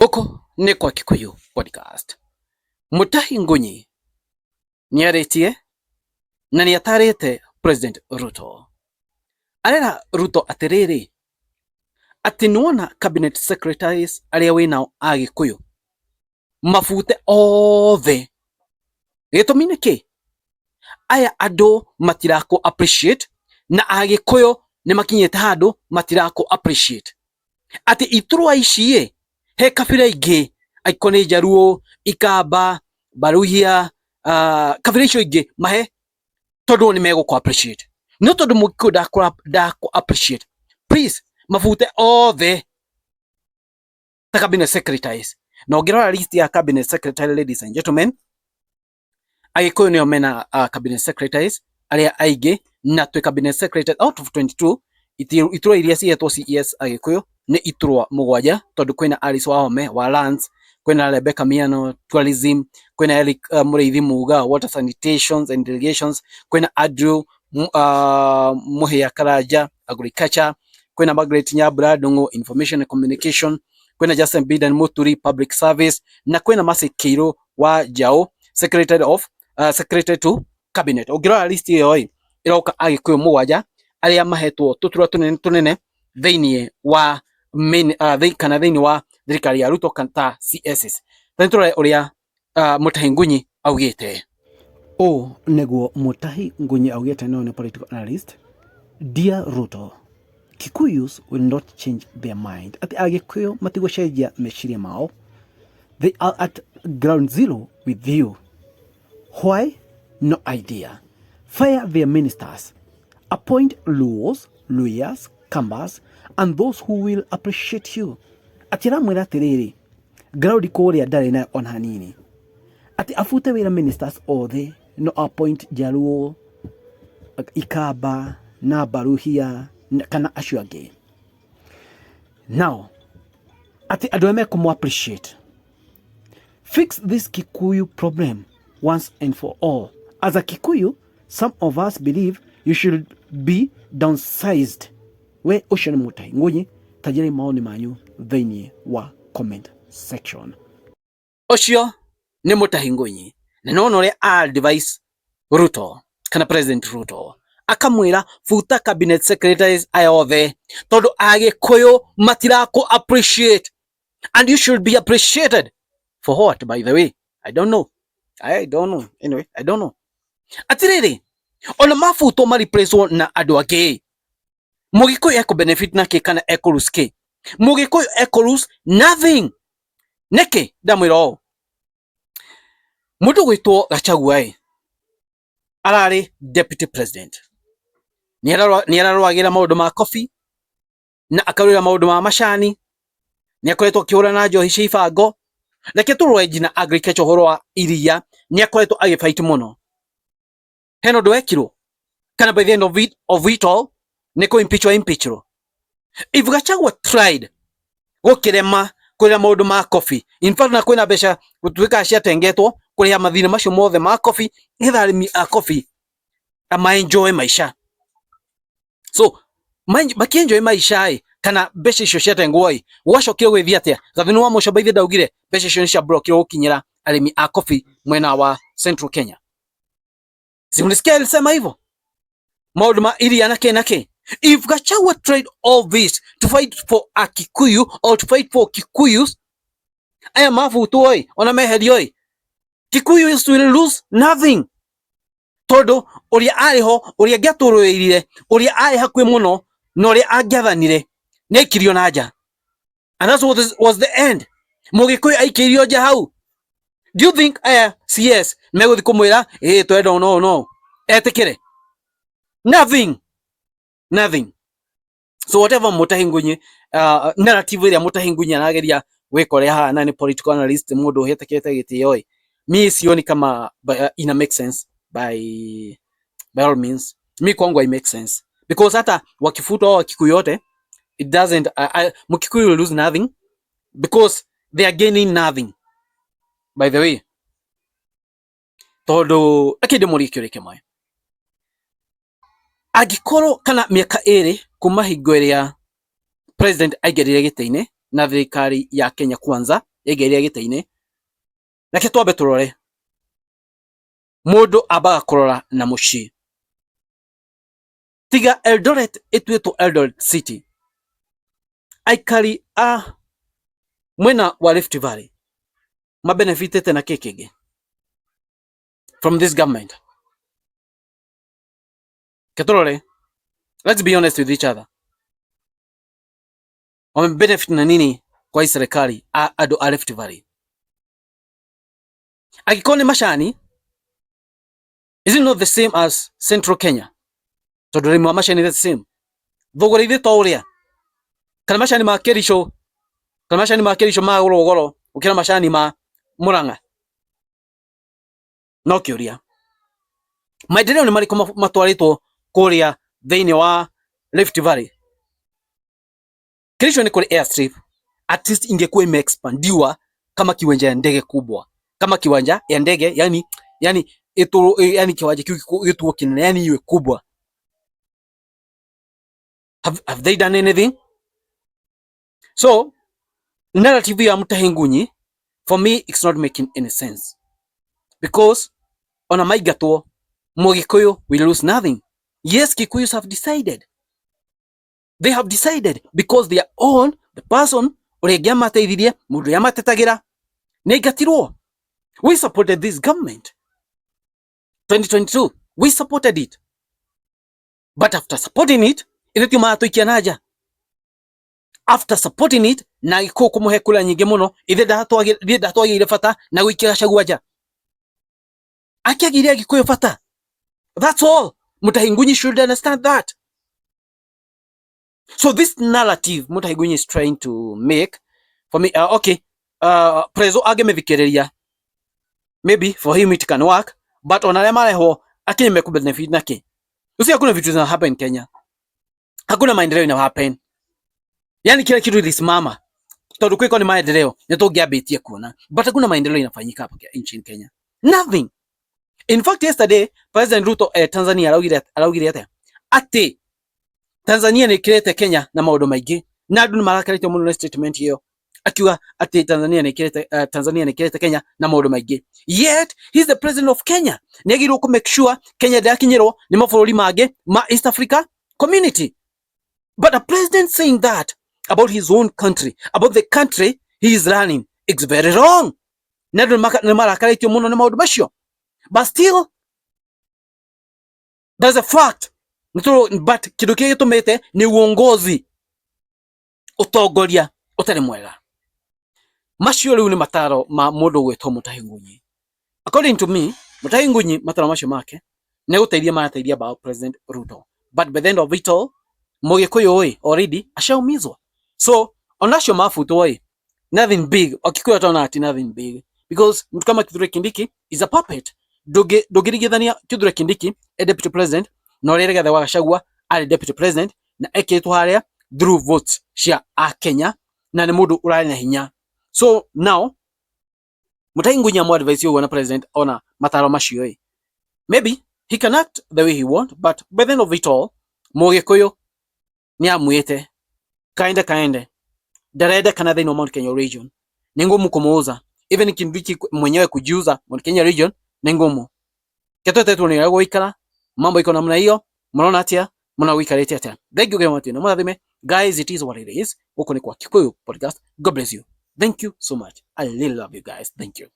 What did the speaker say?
Gũkũ nĩ kwa Kikuyu Podcast. Mutahi Ngunyi nĩarĩtie na nĩatarĩte President Ruto. Arera Ruto atĩrĩrĩ, atĩ nĩwona cabinet secretaries arĩa wĩnao a Gĩkũyũ mabute othe. Gĩtũmi nĩ kĩ? Aya andũ matirakũ appreciate na Agĩkũyũ nĩ makinyĩte handũ matirakũ appreciate. Atĩ iturwa ici ĩ, he kabira ingĩ angĩkorwo nĩ Njaruo, Ikamba, Baluhya, kabira icio ingĩ mahe tondũ nĩ megũkũ appreciate. No tondũ Mũgĩkũyũ ndakũ appreciate, please mabute othe ta cabinet secretaries. Na ũngĩrora list ya cabinet secretary, ladies and gentlemen, Agĩkũyũ nĩo mena cabinet secretaries arĩa aingĩ, na twĩ cabinet secretary out of 22 iturwa iria cihetwo CES Agĩkũyũ nĩ iturwa 7, tondũ kwĩna Alice Wahome wa Lands, kwĩna Rebecca Miano Tourism, kwĩna Eric Mũrĩithi Muga Water Sanitations and Irrigations, kwĩna Andrew Mũhĩa Karanja Agriculture, kwĩna Margaret Nyambura Ndung'u Information and Communication, kwĩna Justin Bidan Muturi Public Service, na kwĩna Mercy Kĩirũ wa Njaũ Secretary of Secretary to Cabinet. Ũngĩrora list ĩyo ĩ, ĩroka Agĩkũyũ 7 arĩa mahetwo tũturwa tũnene tũnene thĩinĩ wa main, kana thĩinĩ wa thirikari ya Ruto ta CSs. Ta nĩtũrore ũrĩa Mutahi Ngunyi augĩte. Ũũ nĩguo Mutahi Ngunyi augĩte, no nĩ political analyst. Dear Ruto, Kikuyus will not change their mind. Atĩ Agĩkũyũ matigũcenjia meciria mao. They are at ground zero with you. Why? No idea. Fire their ministers. Appoint Luos, Luyas, Kambas, and those who will appreciate you. Atĩ aramwĩra atĩrĩrĩ, ground kũrĩa ndarĩ nayo ona hanini. Atĩ abute wĩra ministers othe, no appoint Jaluo, Ikamba na Baruhia kana acio angĩ. Now, atĩ andũ arĩa mekũmũ appreciate. Fix this Kikuyu problem once and for all. As a Kikuyu, some of us believe you should be downsized. We ũcio nĩ Mutahi Ngunyi, tanjĩrai maoni manyu thĩinĩ wa comment section. Ũcio nĩ Mutahi Ngunyi na nĩwona ũrĩa advice Ruto kana President Ruto akamwĩra buta cabinet secretaries aya othe tondũ Agĩkũyũ matirakũ appreciate and you should be appreciated for what, by the way? I don't know, I don't know. Anyway, I don't know. Atirĩrĩ, ona mabutwo ma replace na andũ angĩ, Mũgĩkũyũ ekũ benefit na kĩ kana ekũ lose kĩ? Mũgĩkũyũ ekũ lose nothing. Nĩkĩ ndamwĩra ũũ? Mũndũ gwĩtwo Gachagua ĩ ararĩ deputy president, nĩ ararũagĩra maũndũ ma coffee na akarũĩra maũndũ ma macani, nĩ akoretwo akĩhũra na njohi cia ibango. Reke tũrore nginya agriculture, ũhoro wa iria, nĩ akoretwo agĩfight mũno. Hena ũndũ wekirwo kana by the end of it all nĩ kũ impeachwo impeachwo? If Gachagua tried gũkĩrema kũrĩra maũndũ ma coffee, in fact na kwĩna mbeca gũtuĩkaga ciatengetwo kũrĩha mathirĩ macio mothe ma coffee nĩgetha arĩmi a coffee ma enjoy maisha, so makienjoy maisha ĩ, kana mbeca icio ciatengwo ĩ, gwacokire gwĩthiĩ atĩa? Gathini wa Mũcomba ithe ndaugire mbeca icio nĩ ciablokirwo gũkinyĩra arĩmi a coffee mwena wa Central Kenya. Si mlisikia alisema hivyo? Maũndũ ma iria na kĩ na kĩ. If Gachagua tried all this to fight for a Kikuyu or to fight for Kikuyus, aya mabutwo ĩ, ona meherio ĩ, Kikuyus will lose nothing, tondũ ũrĩa arĩ ho, ũrĩa angĩatũrũĩrire, ũrĩa arĩ hakuhĩ mũno na ũrĩa angĩathanire nĩ aikirio na nja, and that's what was the end. Mũgĩkũyũ aikĩirio nja hau. Do you think aya CS megũthiĩ kũmwĩra ĩ twenda no no etĩkĩre? Nothing, nothing. So whatever Mutahi Ngunyi, narrative ĩrĩa Mutahi Ngunyi arageria gwĩka ũrĩa hana nĩ political analyst, mũndũ ũhĩtũkĩte gĩtĩo ĩ, mi sioni kama ina make sense. By all means, mi kwangu hai make sense, because hata wakifutwa hao Wakikuyu yote, it doesn't Mkikuyu will lose nothing because they are gaining nothing, by the way. Tondũ reke ndĩmũrie kĩũria kĩmwe: angĩkorwo kana mĩaka 2 kuma hingo ĩrĩa president aingĩrire gĩtĩ-inĩ na thirikari ya Kenya Kwanza. Yaingĩrire gĩtĩ-inĩ. Reke twambe tũrore, mũndũ ambaga kũrora na mũciĩ. Tiga Eldoret ĩtuĩtwo Eldoret City, aikari a mwena wa Rift Valley mabenefitĩte na kĩ kĩngĩ from this government? Ke tũrore, let's be honest with each other, wamebenefit na nini kwa hii serikali andũ a Rift Valley? Angĩkorwo nĩ macani, is it not the same as Central Kenya? Tondũ ũrĩmi wa macani the same, thogora ithe to ũrĩa, kana macani ma Kericho, kana macani ma Kericho magũrwo goro gũkĩra macani ma Murang'a? No kĩũria, maendeleo nĩ marĩkũ matwarĩtwo kũrĩa thĩinĩ wa Rift Valley? Kericho nĩ kũrĩ airstrip, at least ingekuwa imeexpandiwa kama kiwanja ya ndege kubwa, kama kiwanja ya ndege, yani ito, yani kiwanja kiu gĩtuo kinene, yani iwe kubwa. Have they done anything? So narrative ya Mutahi Ngunyi, for me, it's not making any sense, because ona maingatwo, Mũgĩkũyũ will lose nothing. Yes, Kikuyus have decided. They have decided because their own, the person ũrĩa ũngĩamateithirie, mũndũ ũrĩa amatetagĩra, nĩ aingatirwo. We supported this government 2022, we supported it, but after supporting it, ithuĩ tio maratũikia na nja. After supporting it na Gĩkũyũ kũmũhe kura nyingĩ mũno, ithe ndatwagĩire bata na gũikia Gachagua nja, akĩagĩire Agĩkũyũ bata. That's all. Mutahi Ngunyi should understand that. So this narrative Mutahi Ngunyi is trying to make for me, okay, Prezo angĩmĩthikĩrĩria, maybe for him it can work, but ona arĩa marehwo akĩnya mekubenefit nake. You see, hakuna vitu zina happen Kenya, hakuna maendeleo ina happen, yani kila kitu ilisimama tondu kwiko ni maendeleo nĩ tũngĩambĩtie kuona, but hakuna maendeleo inafanyika hapa nchini Kenya, nothing. In fact, yesterday President Ruto, Tanzania araugire atĩa? Atĩ Tanzania nĩ ĩkĩrĩte Kenya na maũndũ maingĩ, na andũ nĩ marakarĩtio mũno nĩ statement ĩyo, akiuga atĩ Tanzania nĩ ĩkĩrĩte Kenya na maũndũ maingĩ, yet he's the president of Kenya. Nĩ agĩrĩirwo kũ make sure Kenya ndĩrakinyĩrwo nĩ mabũrũri mangĩ ma East Africa Community. But a president saying that about his own country, about the country he is running, it's very wrong, na andũ nĩ marakarĩtio mũno nĩ maũndũ macio. But still there's a fact. But kĩndũ kĩrĩa gĩtũmĩte nĩ uongozi, ũtongoria ũtarĩ mwega. Macio rĩu nĩ mataro ma mũndũ gwĩtwo Mutahi Ngunyi. According to me, Mutahi Ngunyi, mataro macio make nĩ gũteithia marateithia bao President Ruto, but by the end of it all, Mũgĩkũyũ ĩ already ashaumizwa. So onacio mabutwo ĩ, nothing big. Wakikuyu ataona ati nothing big, because mtu kama Kithure Kindiki is a puppet. Ndũngĩringithania Kithure Kindiki e deputy president na ũrĩa Rigathĩ wa Gachagua arĩ deputy president na ekĩrĩtwo harĩa through votes cia akenya, na nĩ mũndũ ũrarĩ na hinya. So now Mutahi Ngunyi amu advice ũguo na president ona mataro macio ĩ, maybe he can act the way he want, but by the end of it all, Mũgĩkũyũ nĩ amwĩte kaende kaende, ndarendekana thĩinĩ wa Mount Kenya region. Ni ngumu kumuuza. Even Kindiki mwenyewe kujiuza Mount Kenya region ni ngumu. Ketwetetwo ni ũrĩa gũikara, mambo iko namna hiyo. Mnaona atia? Mnaona gũikarĩte atia? Thank you very much na mũrathime. Guys, it is what it is. Gũkũ nĩ kwa Kikuyu Podcast. God bless you. Thank you so much. I really love you guys. Thank you.